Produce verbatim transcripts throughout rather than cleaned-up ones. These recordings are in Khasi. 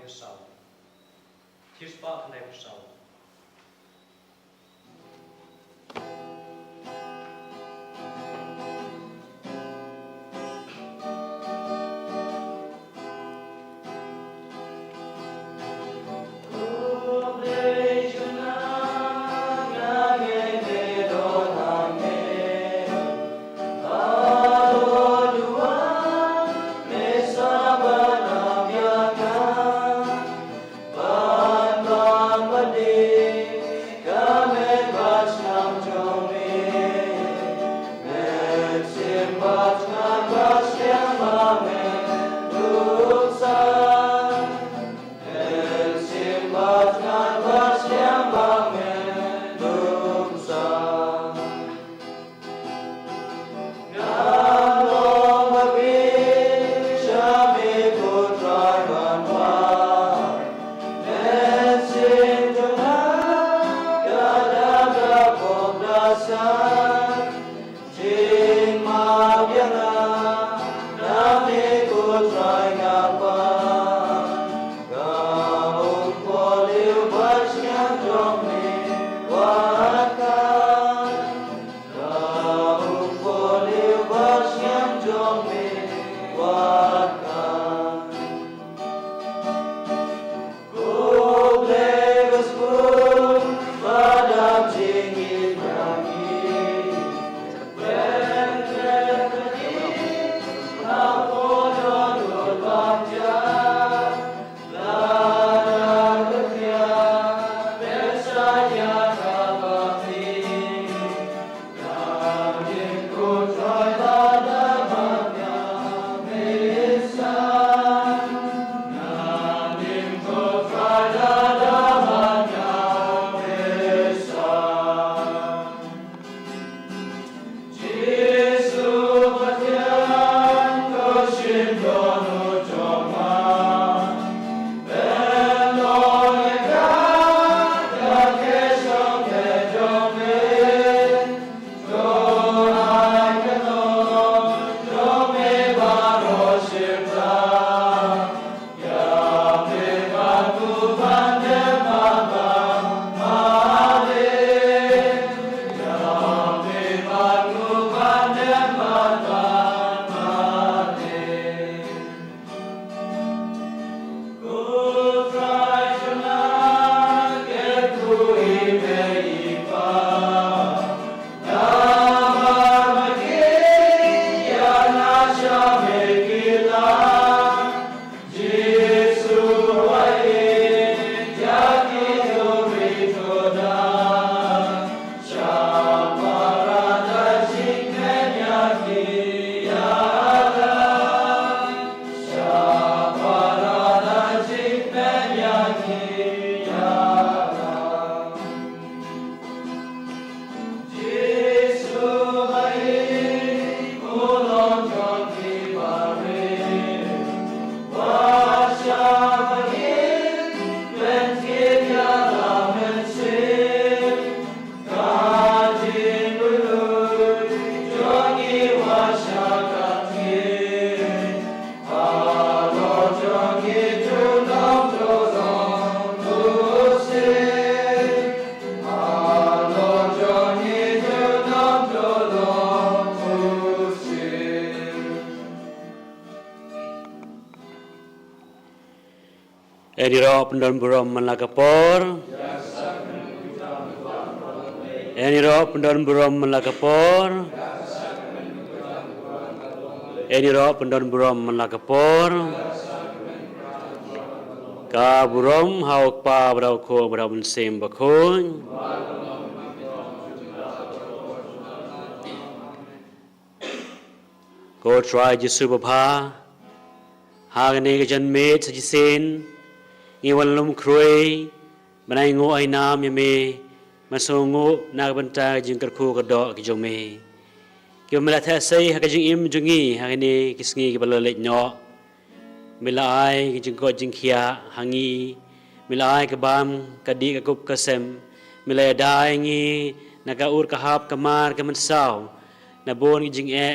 Khyrsau. Thispah khyndai phew saw. Ïa ngi ruh pyndon burom man la ka por. Ïa ngi ruh pyndon burom man la ka por. Ïa ngi ruh pyndon burom man la ka por. Ka burom ha u Kpa bad ha u Khun bad ha u Mynsiem Bakhuid. Ko Trai Jisu babha, ha kane ka janmiet sa shisien, ngi wan lum khrui ban ai nguh ai nam ïa me, ban sngewnguh na ka bynta ka jingkyrkhu ka doh ka jong me, kiba me la theh sei ha ka jingim jong ngi ha kine ki sngi kiba la leit noh. Me la ai ka jingkoit jingkhiah ha ngi, me la ai ka bam ka dih ka kup ka sem, me la ïada ïa ngi na ka ur ka hap ka mar ka mynsaw, na bun ki jingeh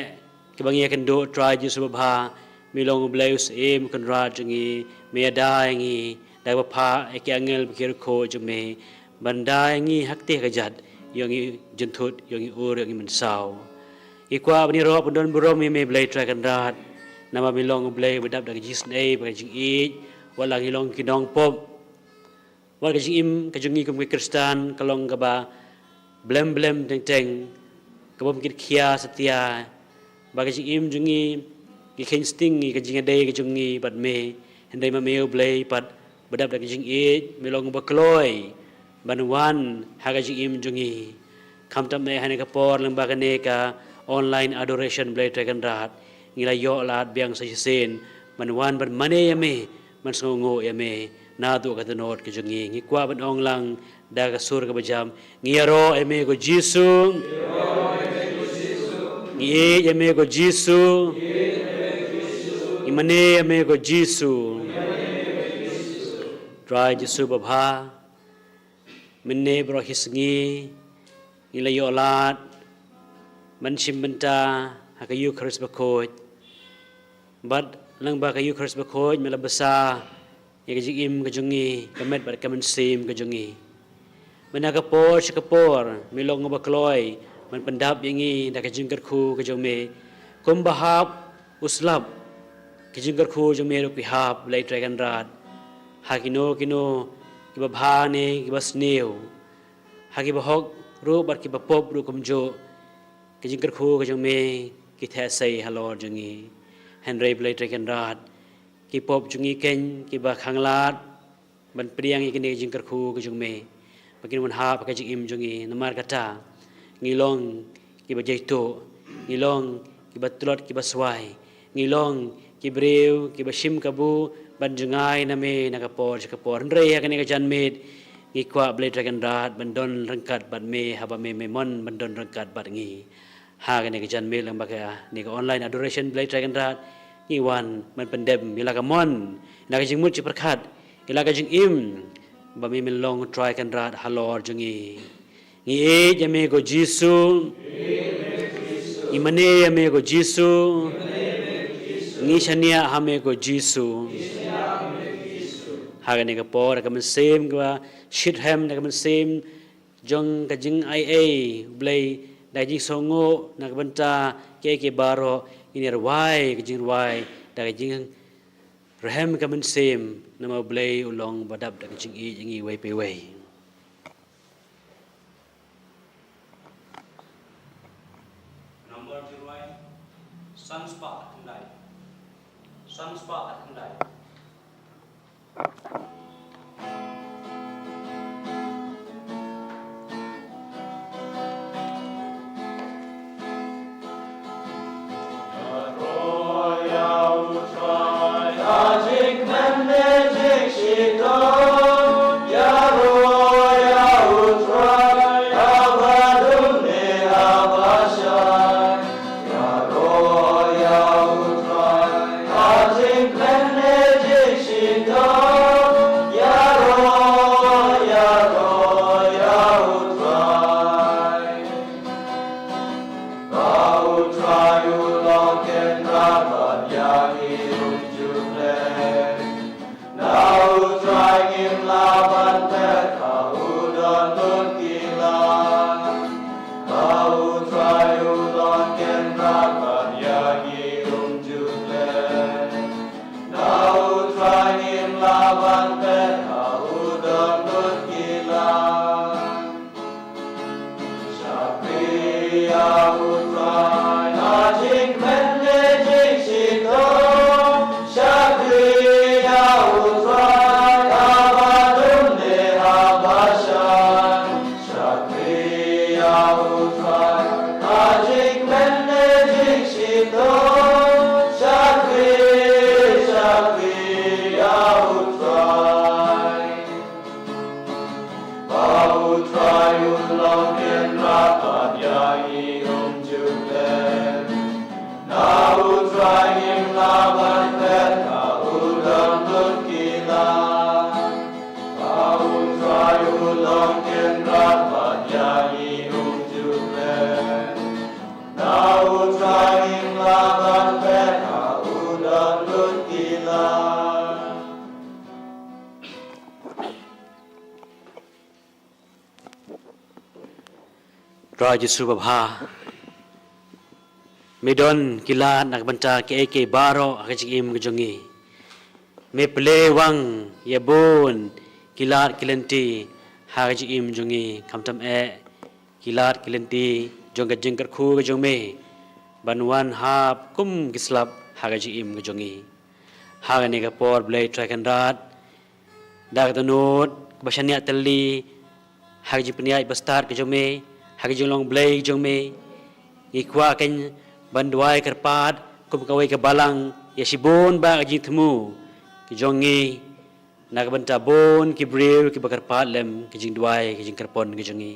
kiba ngi ïakynduh, Trai Jisu babha, Me long U Blei u Syiem Kynrad jong ngi, me ïada ïa ngi da kaba phah ïa ki angel bad ki riewkhuid jong me ban da ïa ngi ha katei ka kjat, ïa ngi jynthut, ïa ngi ur, ïa ngi mynsaw. Ngi kwah ban ïaroh ban don burom ïa me Blei Trai Kynrad, namar me long U Blei uba dap da ka jingisynei bad ka jingïeit, wat la ngi long ki nongpop. Wat ka jingim ka jong ngi kum ki Khristan ka long kaba blem blem teng teng, kaba ym kit khia satia. Ba ka jingim jong ngi, ngi kheiñ sting ïa ka jingïadei ka jong ngi bad me, hynrei ma me U Blei pat ba dap da ka jingïeit, me long uba kloi ban wan ha ka jingim jong ngi. Khamtam eh ha kane ka por lyngba kane ka online adoration Blei Trai Kynrad, ngi la ïoh lad biang sa shisien ban wan ban mane ïa me, ban sngewnguh ïa me naduh ka dohnud ka jong ngi. Ngi kwah ban ong lang da ka sur kaba jam, ngi ïaroh ïa me ko Jisu. Ngi ïeit ïa me ko Jisu. Ngi mane ïa me ko Jisu. Trai Jisu babha, mynne baroh shi sngi ngi la ïoh lad ban shim bynta ha ka Eukharist bakhuid. Bad lyngba ka Eukharist bakhuid me la bsa ïa ka jingim ka jong ngi, ka met bad ka mynsiem ka jong ngi. Mynta ka por sha ka por me long uba kloi ban pyndap ïa ngi da ka jingkyrkhu ka jong me. Kumba hap u slap, ka jingkyrkhu jong me ruh ka hap, Blei Trai Kynrad, ha kino kino kiba bha ne kiba sniew, ha kiba hok ruh bad kiba pop ruh kumjuh, ka jingkyrkhu ka jong me ka theh sei halor jong ngi. Hynrei Blei Trai Kynrad, ki pop jong ngi keiñ kiba khanglad ban pdiang ïa kane ka jingkyrkhu ka jong me, ba kin wan hap ha ka jingim jong ngi. Namar kata ngi long kiba jaituh, ngi long kiba tlot kiba swai, ngi long ki briew kiba shim kabu ban jngai na me na ka por sha ka por. Hynrei ha kane ka janmiet ngi kwah Blei Trai Kynrad ban don ryngkat bad me, haba me me mon ban don ryngkat bad ngi. Ha kane ka janmiet lyngba kane ka online adoration Blei Trai Kynrad, ngi wan ban pyndem ïa la ka mon, ïa la ka jingmut jingpyrkhat, ïa la ka jingim ba me me long Trai Kynrad halor jong ngi. Ngi ïeit ïa me ko Jisu. Ngi mane ïa me ko Jisu. Ngi shaniah ha me ko Jisu. Ha kane ka por, da ka mynsiem kaba shitrhem, da ka mynsiem jong ka jingaiei, Blei, da ka jingsngewnguh na ka bynta kiei kiei baroh, ngin ïa rwai ka jingrwai da ka jingrhem ka mynsiem, namar Blei u long ba dap da ka jingïeit ïa ngi iwei pa iwei. Nombor jingrwai san spah khyndai. San spah khyndai. Na u Trai ngim lah ban phet ha u don lut ki la. Na u Trai u long kynrad bad ïa ngi um ju klet. Na u Trai ngim lah ban phet ha u don lut ki la. Shakri ïa u Trai ha jingkmen ne jingshitom. Shakri ïa u Trai ha badum ne ha bashan. Shakri ïa u Trai ha jingkmen ne jingshitom. Shakri, shakri ïa u Trai. Ba u Trai u long kynrad bad ïa ngi um ju klet. Na u Trai ngim lah ban phet ha u don lut ki la. Ba u Trai u long kynrad bad ïa ngi um ju klet. Na u Trai ngim lah ban phet ha u don Trai Jisu babha, me don ki lad na ka bynta kiei kiei baroh ha ka jingim ka jong ngi. Me plie wang ïa bun ki lad ki lynti ha ka jingim jong ngi, khamtam eh ki lad ki lynti jong ka jingkyrkhu ka jong me ban wan hap kum ki slap ha ka jingim ka jong ngi. Ha kane ka por Blei Trai Kynrad, da ka dohnud kaba shaniah tylli ha ka jingpynïaid bastad ka jong me, ha ka jinglong Blei ka jong me, ngi kwah keiñ ban duwai kyrpad kum kawei ka balang ïa shibun bah ka jingthmu ka jong ngi, na ka bynta bun ki briew kiba kyrpad lem ka jingduwai ka jingkyrpon ka jong ngi.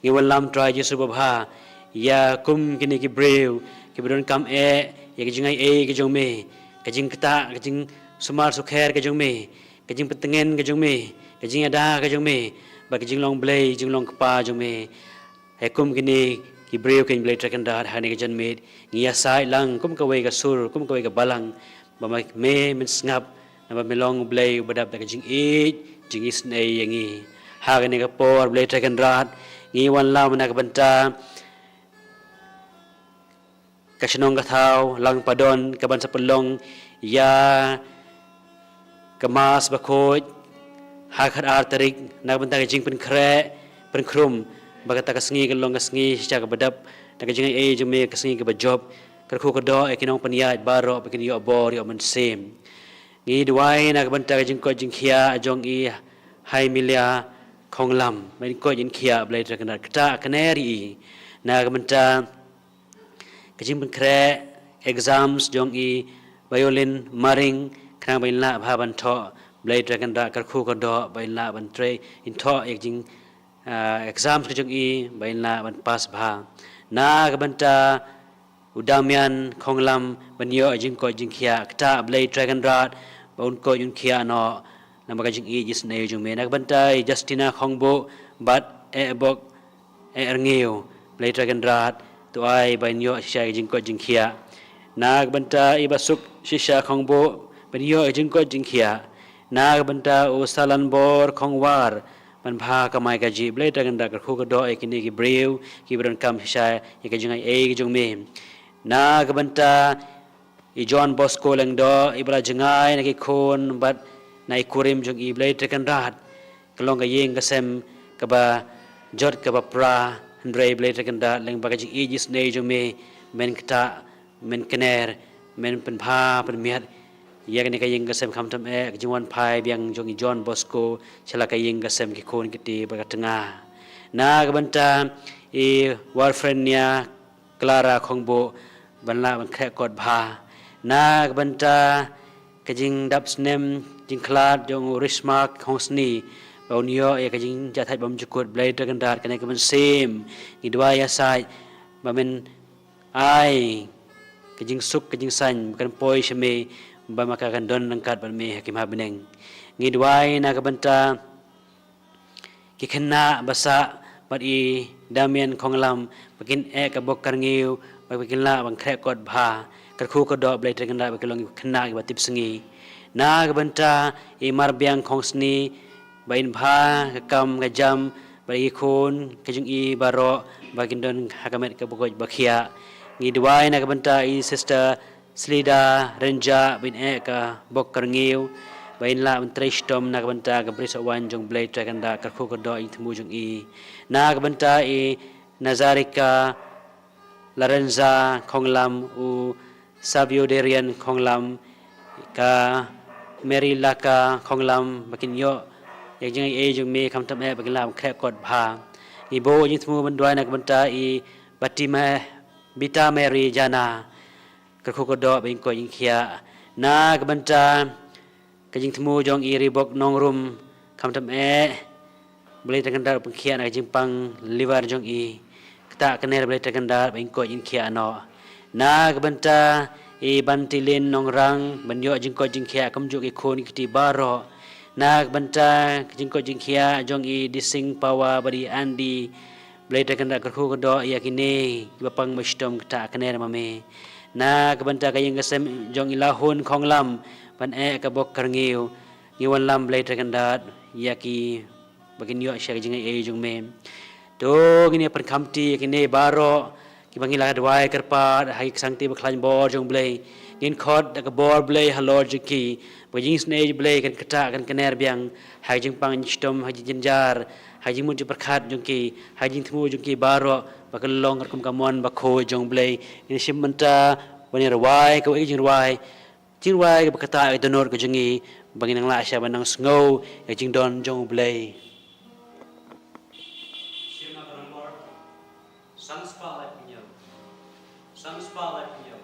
Ngi wanlam Trai Jisu babha ïa kum kine ki briew kiba donkam eh ïa ka jingaiei ka jong me, ka jingktah, ka jingsumar sukher ka jong me, ka jingpyntngen ka jong me, ka jingïada ka jong me, bad ka jinglong Blei, jinglong kpa jong me. Ïa kum kine ki briew keiñ Blei Trai Kynrad, ha kane ka janmiet ngi ïasaid lang kum kawei ka sur, kum kawei ka balang, ba ma-, me men sngap, naba me long Blei uba dap da ka jingïeit, jingisynei ïa ngi. Ha kane ka por Blei Trai Kynrad, ngi wanlam na ka bynta ka shnong ka thaw Langpadon kaban sa pynlong ïa ka Mass bakhuid ha ka khatar tarik, na ka bynta ka jingpynkhreh pynkhrum ba kata ka sngi kan long ka sngi shisha kaba dap da ka jingaiei jong me, ka sngi kaba jop. Kyrkhu kyrdoh ïa ki nongpynïaid baroh ba kin ïoh bor ïoh mynsiem. Ngi duwai na ka bynta ka jingkoit jingkhiah jong i Haimilia Khonglam, ba in koit in khiah Blei Trai Kynrad, ktah kner ïa i na ka bynta ka jingpynkhreh exams jong i Violin Maring, khnang ba in lah bha ban thoh Blei Trai Kynrad. Kyrkhu kyrdoh ba in lah ban trei, in thoh ïa ka jing, ah, exams ka jong i ba in lah ban pass bha. Na ka bynta u Damian Khonglam, ban ïoh jingkoit jingkhiah, ktah Blei Trai Kynrad ba un koit un khiah noh namar ka jingïeit jingisynei jong me. Na ka bynta i Justina Khongbuh bad eh bok eh rngiew, Blei Trai Kynrad, to ai ba in ïoh shisha ka jingkoit jingkhiah. Na ka bynta i Basuk Shisha Khongbuh, ban ïoh jingkoit jingkhiah. Na ka bynta u Salanbor Khongwar, ban bha kamai kajih, Blei Trai Kynrad, kyrkhu kyrdoh ïa kine ki briew kiba donkam shisha ïa ka jingaiei ka jong me. Na ka bynta i John Bosco Lyngdoh, iba la jngai na ki khun bad na i kurim jong i, Blei Trai Kynrad, ka long ka ïing ka sem kaba jot kaba pra, hynrei Blei Trai Kynrad, lyngba ka jingïeit jingisynei jong me, men ktah, men kner, men pynbha pynmiat ïa kane ka ïing ka sem, khamtam eh ka jingwan phai biang jong i John Bosco sha la ka ïing ka sem, ki khun ki kti bad ka tnga. Na ka bynta i Warfrenia Clara Khongbuh, ban lah ban khreh kot bha. Na ka bynta ka jingdap snem jingkhlad jong u Rishma Khongsni, ba un ïoh ïa ka jingjahthait bymjukut, Blei Trai Kynrad, kane ka mynsiem ngi duwai ïasaid ba men ai ka jingsuk ka jingsain ba kan poi sha me, ba ma ka kan don ryngkat bad me ha ki ma bneng. Ngi duwai na ka bynta ki khynnah ba sah bad i Damian Khonglam, ba kin eh ka bok ka rngiew, ba kin lah ban khreh kot bha. Kyrkhu kyrdoh Blei Trai Kynrad ba kin long ki khynnah kiba tipsngi. Na ka bynta i Marbiang Khongsni, ba in bha ka kam ka jam bad ki khun ka jong i baroh, ba kin don ha ka met kaba koit ba khiah. Ngi duwai na ka bynta i Sister Slida Rynjah, ba in eh ka bok ka rngiew, ba in lah ban trei shitom na ka bynta ka bri sohwan jong Blei Trai Kynrad, kyrkhu kyrdoh ïa ka jingthmu jong i. Na ka bynta i Nazarika Lorenza Khonglam, u Savio Darian Khonglam, ka Mary Laka Khonglam, ba kin ïoh ïa ka jingaiei jong me, khamtam eh ba kin lah ban khreh kot bha. Ngi buh ïa ka jingthmu ban duwai na ka bynta i Batima, Bita Mary Jana, kyrkhu kyrdoh ba in koit in khiah. Na ka bynta ka jingthmu jong i Ribok Nongrum, khamtam eh Blei Trai Kynrad pynkhiah na ka jingpang liver jong i. Ktah kner Blei Trai Kynrad ba in koit in khiah noh. Na ka bynta i Bantilin Nongrang, ban ïoh jingkoit jingkhiah kumjuh ki khun ki kti baroh. Na ka bynta ka jingkoit jingkhiah jong i Dising Pawa bad i Andy, Blei Trai Kynrad kyrkhu kyrdoh ïa kine kiba pang ba shitom, ktah kner ma me. Na ka bynta ka ïing ka sem jong i Lahun Khonglam, ban eh ka bok ka rngiew, ngi wanlam Blei Trai Kynrad ïa ki ba kin ïoh sha ka jingaiei jong me. To ngin ïa pynkhamti ïa kine baroh kiba ngi la duwai kyrpad ha ki ksangti ba khlaiñ bor jong U Blei. Ngin khot da ka bor Blei halor jong ki, ba ka jingisynei Blei kan ktah, kan kner biang ha ka jingpang jingshitom, ha ka jingjynjar, ha ka jingmut jingpyrkhat jong ki, ha ka jingthmu jong ki baroh, ba kan long katkum ka mon bakhuid jong U Blei. Ngin shim mynta ban ïa rwai kawei ka jingrwai, jingrwai kaba ktah ïa ka dohnud ka jong ngi, ba ngin nang lah sha ban nang sngew ïa ka jingdon jong U Blei. Shim na ka nombor san spah laiphew hynñiew. San spah laiphew hynñiew.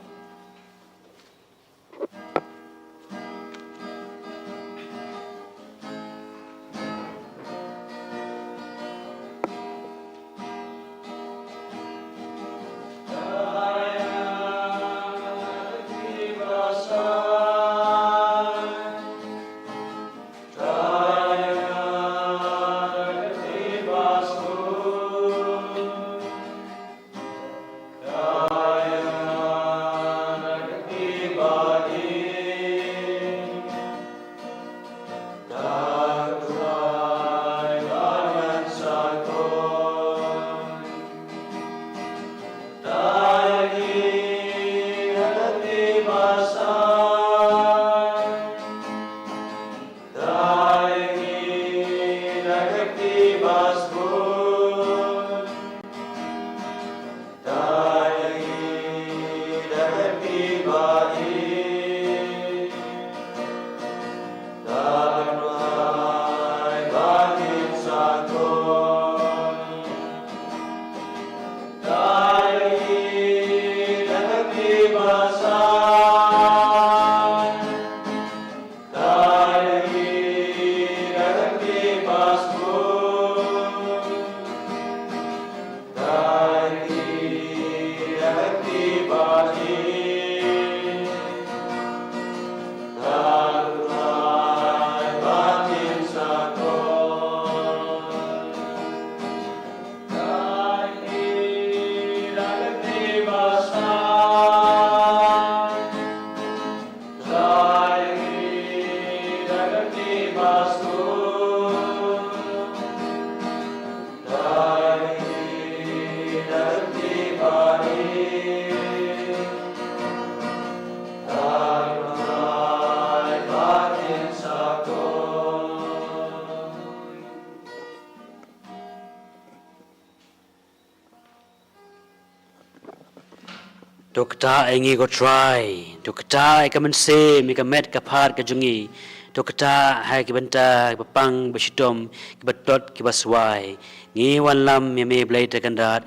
To ktah ïa ngi ko Trai, to ktah ïa ka mynsiem, ïa ka met ka phad ka jong ngi, to ktah ha ki bynta kiba pang ba shitom, kiba tlot kiba swai. Ngi wanlam ïa me Blei Trai Kynrad,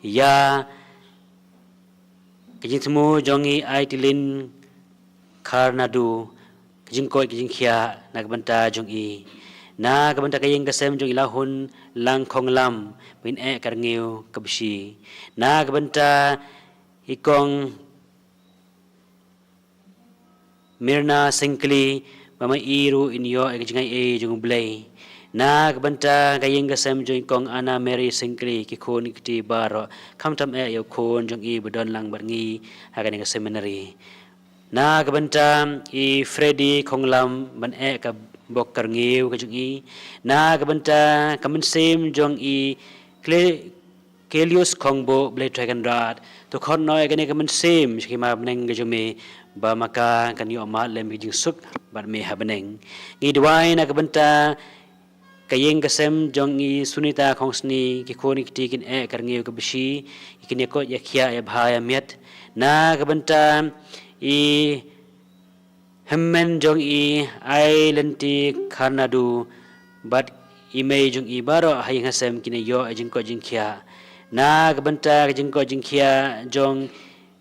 ïa ka jingthmu jong i Aitilin Kharnadu, ka jingkoit ka jingkhiah na ka bynta jong i, na ka bynta ka ïing ka sem jong i Lahun Langkhonglam, ba in eh ka rngiew ka bshi, na ka bynta i Kong Mirna Syngkli, ba ma i ruh in ïoh ïa ka jingaiei jong U Blei, na ka bynta ka ïing ka sem jong i Kong Anna Mary Syngkli, ki khun ki kti baroh, khamtam eh ïa u khun jong i ba don lang bad ngi ha kane ka seminary. Na ka bynta i Freddy Khonglam, ban eh ka bok ka rngiew ka jong i, na ka bynta ka mynsiem jong i Kle-, Kelius Khongbo, Blei Trai Kynrad, to khot noh ïa kane ka mynsiem sha ki hima bneng ka jong me, ba ma ka kan ïoh mad lem ka jingsuk bad me ha bneng. Ngi duwai na ka bynta ka ïing ka sem jong i Sunita Khongsni, ki khun ki kti kin eh ka rngiew ka bshi, kin ïa koit ïa khiah ïa bha ïa miat, na ka bynta i hynmen jong i Ailynti Kharnadu bad i mei jong i baroh ha ïing ha sem kin ïoh ïa jingkoit jingkhiah, na ka bynta ka jingkoit jingkhiah jong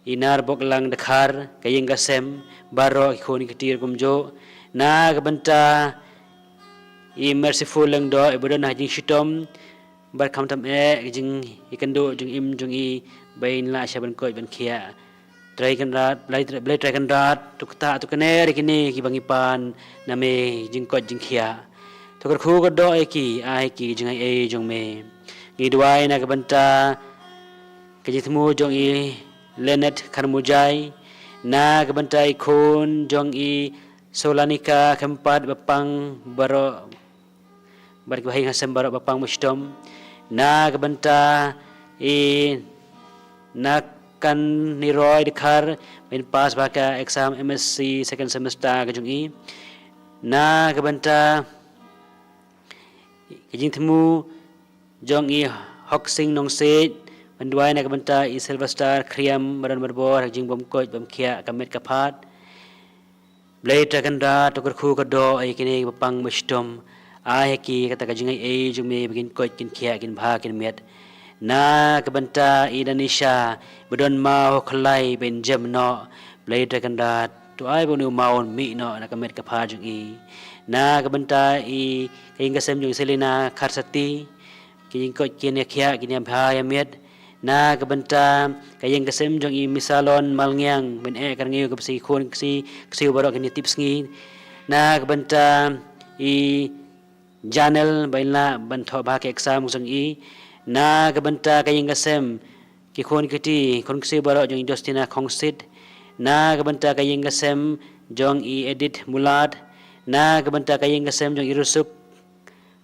i Narboklang Dkhar, ka ïing ka sem baroh, ki khun ki kti kumjuh, na ka bynta i Merciful Lyngdoh, i ba don ha jingshitom, bad khamtam eh ka jingïakynduh jingim jong i, ba in lah sha ban koit ban khiah. Trai Kynrad, Blei, Blei Trai Kynrad, to ktah to kner ïa kine kiba ngi pan na me jingkoit jingkhiah. To kyrkhu kyrdoh ïa ki, ai ki jingaiei jong me. Ngi duwai na ka bynta ka jingthmu jong i Lenet Kharmujai, na ka bynta i khun jong i Solanika Khempat ba pang baroh, bad kiba ha ïing ha sem baroh ba pang ba shitom, Na ka bynta i Nakaniroi Dkhar, ba in pass bha ka exam M S C second semester ka jong i. Na ka bynta ka jingthmu jong i Hoksing Nongsiej, ban duwai na ka bynta i Sylvester Khriam, ba don barabor ha ka jingbymkoit bymkhiah ka met ka phad. Blei Trai Kynrad, to kyrkhu kyrdoh ïa kine kiba pang ba shitom. Ai ha ki kata ka jingai ei jong me ba kin koit, kin khiah, kin bha, kin miat. Na ka bynta i Danisha, ba don maw ha khyllai, ba in jem noh. Blei Trai Kynrad, to ai ba une u maw un mih noh na ka met ka phad jong i. Na ka bynta i, ka ïing ka sem jong i Selina Kharsati, ki jingkoit kin ïa khiah, kin ïa bha ïa miat. Na ka bynta ka ïing ka sem jong i Misalon Malngiang, ban eh ka rngiew ka bsih, khun ksiew, ksiew baroh kin ïa tip sngi. Na ka bynta i Janel, ba in lah ban thoh bha ka exam jong i. Na ka bynta ka ïing ka sem, ki khun ki kti, khun ksiew baroh jong i Justina Khongsit. Na ka bynta ka ïing ka sem jong i Edith Mulad. Na ka bynta ka ïing ka sem jong i Rusup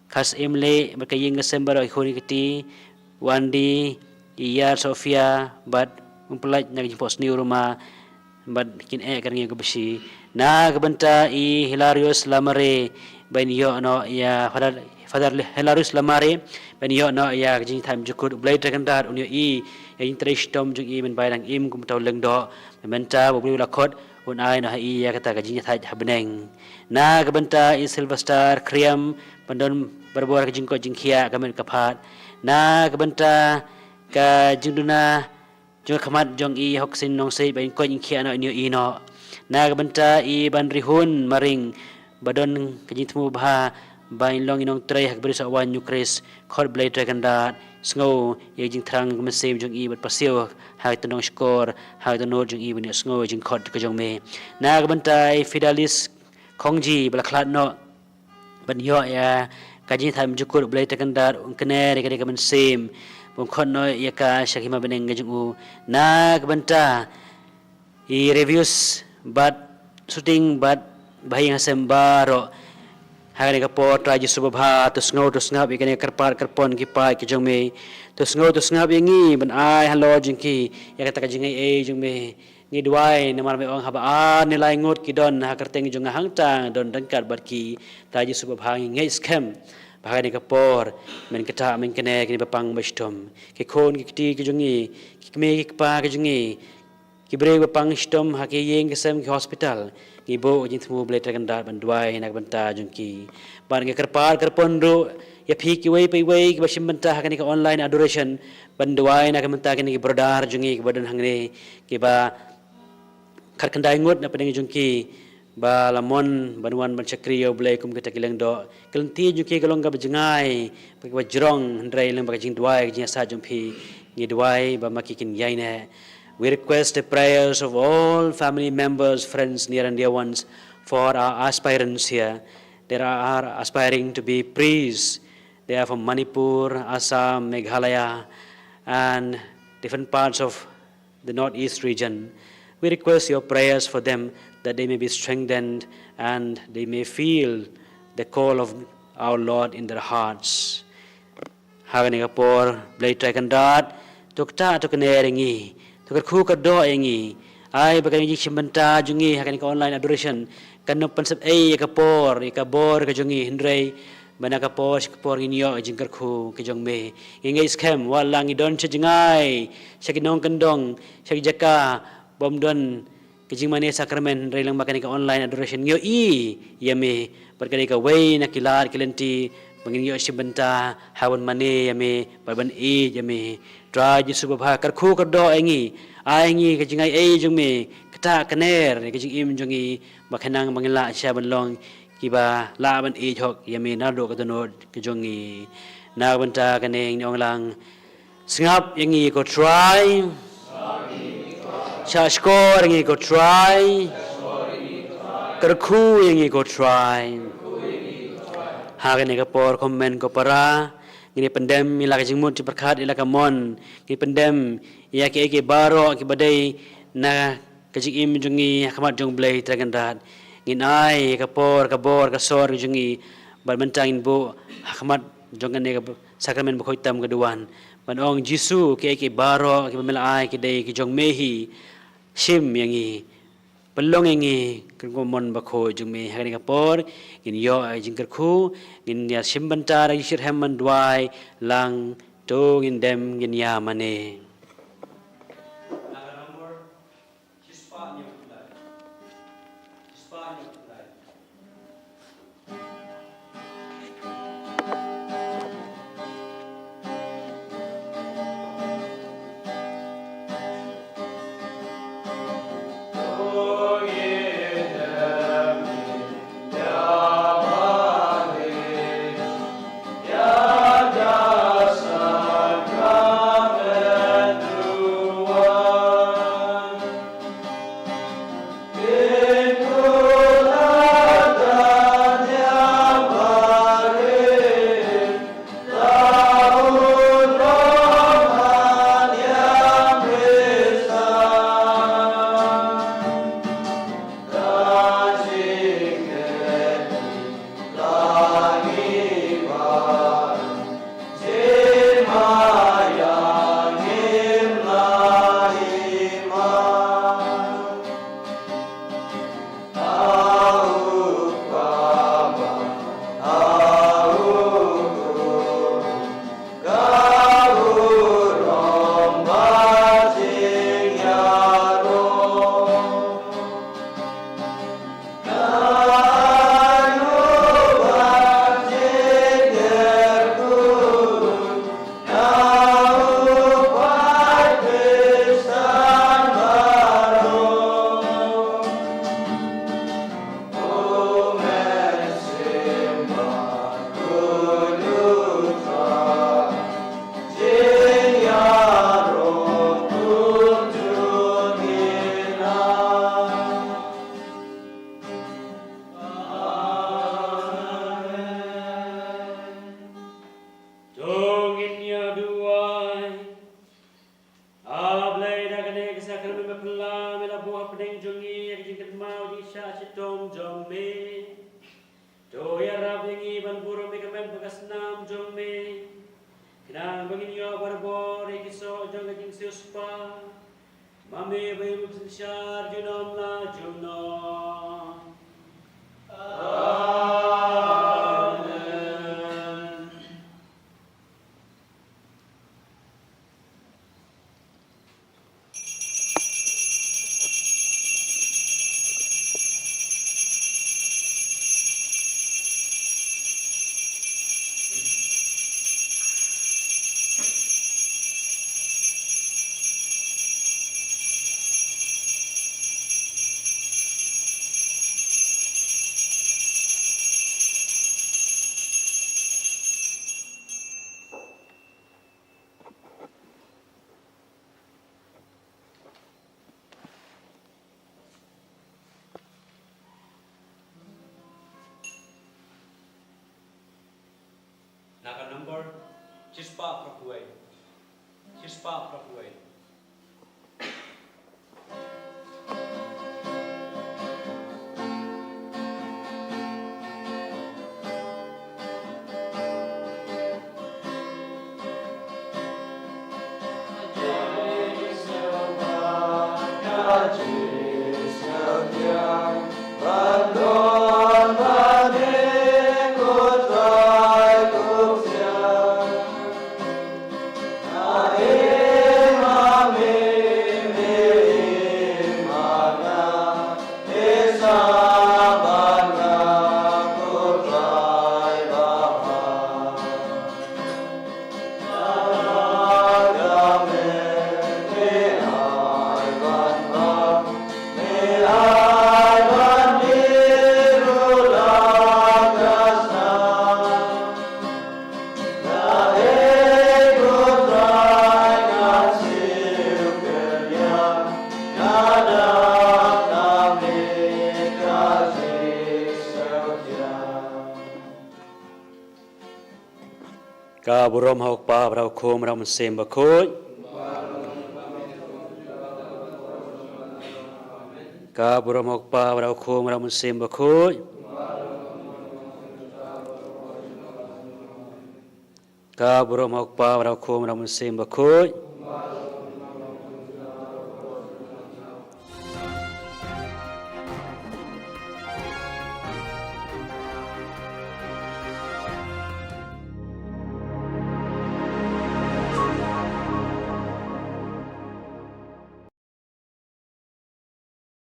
Khas Imlei, bad ka ïing ka sem baroh, ki khun ki kti, Wandi, i Ïar Sofia, bad um pyllait na ka jingphohsniew ruh ma, bad kin eh ka rngiew ka bsih. Na ka bynta i Hilarius Lamare, ba in ïoh noh ïa Father, Father Hilarius Lamare, ba in ïoh noh ïa ka jingthaw jukut. Blei Trai Kynrad un ïohi ïa ka jingtrei shitom jong i, mynba dang im kum uta u lyngdoh. Mynta ba u briew la khot, un ai noh ha i ïa kata ka jingïathait ha bneng. Na ka bynta i Sylvester Khriam, ban don barabor ka jingkoit jingkhiah ka met ka phad. Na ka bynta ka jingduna jong ka khmat jong i Hoksing Nongsiej, ba in koit in khiah noh, in ïohi noh. Na ka bynta i Banrihun Maring, ba don ka jingthmu bha ba in long i nongtrei ha ka bri sohwan Ïukhrist. Khot Blei Trai Kynrad, sngew ïa ka jingthrang ka mynsiem jong i, bad pasiaw ha ka tyndong shkor, ha ka dohnud jong i, ban ïohsngew ïa ka jingkhot ka jong me. Na ka bynta i Fidelis Khongji, ba la khlad noh ban ïoh ïa ka jingthaw jukut, Blei Trai Kynrad un kner ïa ka dei ka mynsiem, ban khot noh ïa ka sha ka hima bneng ka jong u. Na ka bynta i reviews bad shooting bad ba ha ïing ha sem baroh, ha kane ka por, Trai Jisu babha, to sngew to sngap ïa kane ka kyrpad kyrpon ki paid ki jong me. To sngew to sngap ïa ngi, ban ai halor jong ki ïa kata ka jingai ei jong me. Ngi duwai namar me ong, haba ar ne lai ngut ki don ha kyrteng jong nga, hangta nga don ryngkat bad ki. Trai Jisu babha, ngi ngeit skhem ba ha kane ka por men kta men kane, kine ba pang ba shitom, ki khun ki kti ki jong ngi, ki kmie ki kpa ki jong ngi, ki briew ba pang shitom ha ki ïing ki sem, ki hospital, ngi buh ka jingthmu, Blei Trai Kynrad, ban duwai na ka bynta jong ki. Bad nga kyrpad kyrpon ruh ïa phi kiwei pa iwei kiba shim bynta ha kane ka online adoration, ban duwai na ka bynta kine ki brother jong ngi kiba don hangne, kiba khatkhyndai ngut na pdeng jong ki ba la mon ban wan ban shakri ïa U Blei kum kita ki lyngdoh. Ka lynti jong ki ka long kaba jngai, kaba jrong, hynrei lyngba ka jingduwai, ka jingïasaid jong phi, ngi duwai ba ma ki kin ïaineh. We request the prayers of all family members, friends, near and dear ones, for our aspirants here. There are aspiring to be priests. They are from Manipur, Assam, Meghalaya, and different parts of the Northeast region. We request your prayers for them, that they may be strengthened and they may feel the call of our Lord in their hearts. Ha kane ka por, Blei Trai Kynrad, to kta to kner ïa ngi, to kyrkhu kyrdoh ïa ngi. Ai ba kane ka jingshim bynta jong ngi ha kane ka online adoration kan ym pynsep ei ïa ka por, ïa ka bor ka jong ngi, hynrei ba na ka por sha ka por ngin ïoh jingkyrkhu ka jong me. Ngi ngeit skhem, wat la ngi don sha jngai, sha ki nongkyndong, sha ki jaka bym don ka jingmane sakramen, hynrei lyngba kane ka online adoration ngi ïohi ïa me. Bad ka dei kawei na ki lad ki lynti ba ngin ïoh shim bynta ha ban mane ïa me bad ban ïeit ïa me. Trai Jisu babha, kyrkhu kyrdoh ïa ngi, ai ngi ka jingai ei jong me, kta kner ïa ka jingim jong ngi, ba khnang ba ngin lah shisha ban long kiba lah ban ïeit hok ïa me naduh ka dohnud ka jong ngi. Na ka bynta kane ngi ong lang, sngap ïa ngi ko Trai. Shahshkor ïa ngi ko Trai. Kyrkhu ïa ngi ko Trai. Ha kane ka por, ko hynmen ko para, ngin ïa pyndem ïa la ka jingmut jingpyrkhat, ïa la ka mon, ngin ïa pyndem ïa kiei kiei baroh kiba dei na ka jingim jong ngi ha khmat jong U Blei Trai Kynrad. Ngin ai ka por, ka bor, ka sor jong ngi, bad mynta ngin buh ha khmat jong kane ka sakramen bakhuid tam ka duwan. Ban ong Jisu, kiei kiei baroh kiba me la ai ki dei ki jong me hi, shim ïa ngi. Pynlong ïa ngi kyrkhu mon bakhuid jong me. Ha kane ka por ngin ïoh ïa ka jingkyrkhu, ngin ïa shim bynta da ka jingshitrhem ban duwai lang. To ngin dem ngin ïa mane. To ngin ïa duwai. A Blei, da kane ka sakramen ba phylla me la buh hapdeng jong ngi ïa ka jingkynmaw jingshah shitom jong me. To ïarap ïa ngi ban burom ïa ka met bad ka snam jong me, khnang ba ngin ïoh barabor ïa ki soh jong ka jingsiewspah. Ma me ba im synshar junom la junom. Amen. Na ka nombor shispah phra phew wei. Shispah phra phew wei. Ka burom ha U Kpa, bad ha U Khun, bad ha U Mynsiem Bakhuid. Ka burom ha U Kpa, bad ha U Khun, bad ha U Mynsiem Bakhuid. Ka burom ha u Kpa, bad ha u Khun, bad ha u Mynsiem Bakhuid.